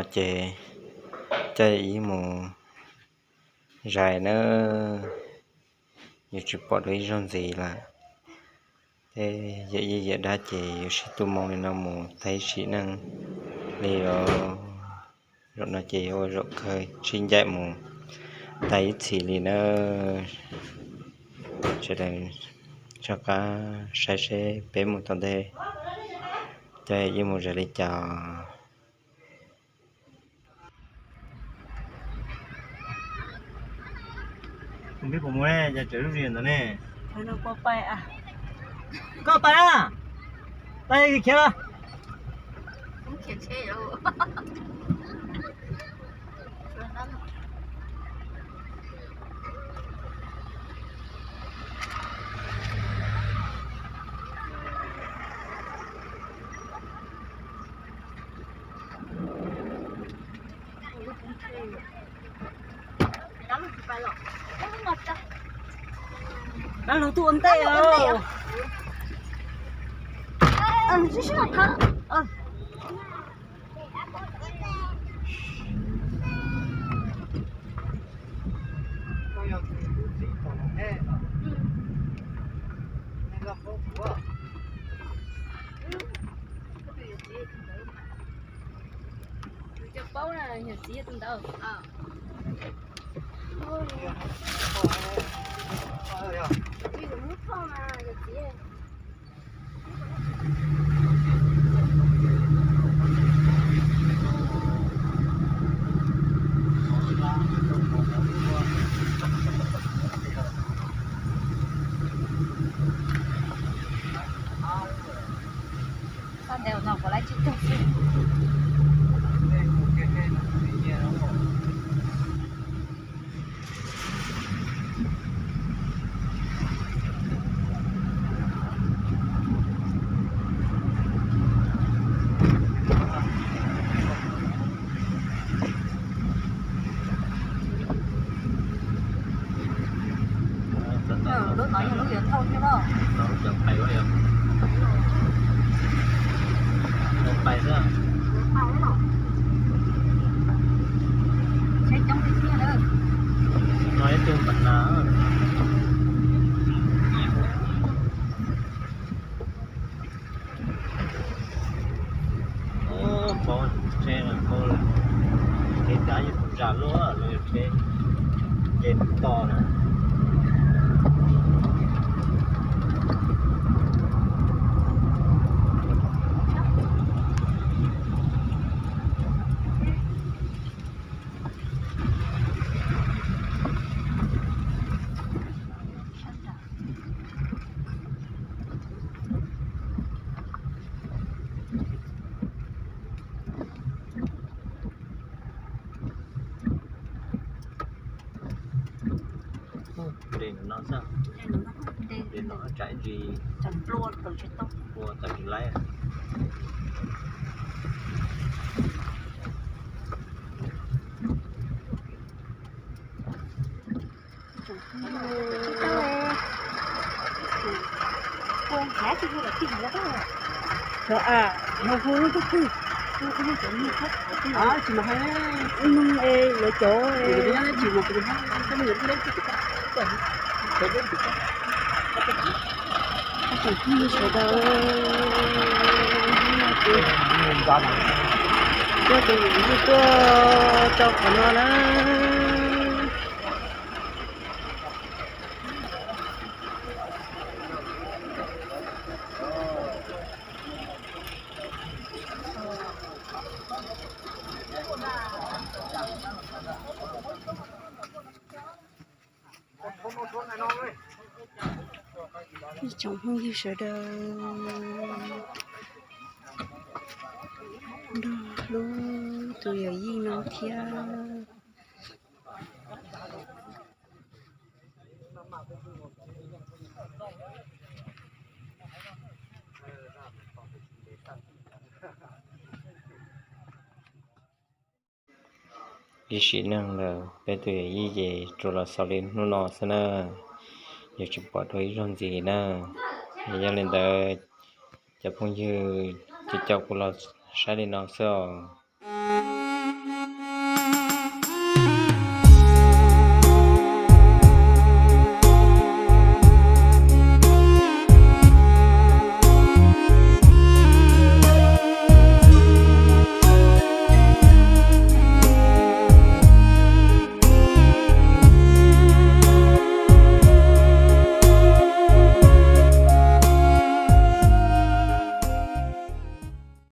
Ces coj yawm yij mus zais nawb, yuav tsis pom dua ib zaug ntxiv lawm. Tej yawm yij yawm dab ces yuav sib tu moo li no mus tag ib sim neej li os. Zaum no ces yuav ua zaum kawg sib ncaim mus tag ib txhis li nawb. Sawv daws soj qab saib seb peb mus tom ntej coj yawm yij mus zais li cas. Koj pais na, pais khiav los. Dab laug tuaj ua ntej os. Tus cov paub na, yog txiv yog tus ntawd. Txhob ntes no kuv lawv tsis tug xwb. Lub no yog lub yuav thauj thiab los? Lub cov pais, pais xwb. Tsheb coob li thiab lawm. No ib tug npam nas. Pov tsheb no, kev cai yog tus zam luaj los yog tsheb nce mus to na. Nres no xwb. Nres no tsam ntsis nplua tawm tsis laib. Lawv cov cov tus yawm yij tuaj rau qhov no na. Ib tsoom phooj ywg sawv daws, nrog hlub tus yawm yij no thiab. Ib sim neej ntawd peb tus yawm yij ces tsuas los xaus li hnub no xwb na, yuav tsis pom dua ib zaug ntxiv na. Yog li ntawd cov phooj ywg, ces caum kuv los saib li no xwb os.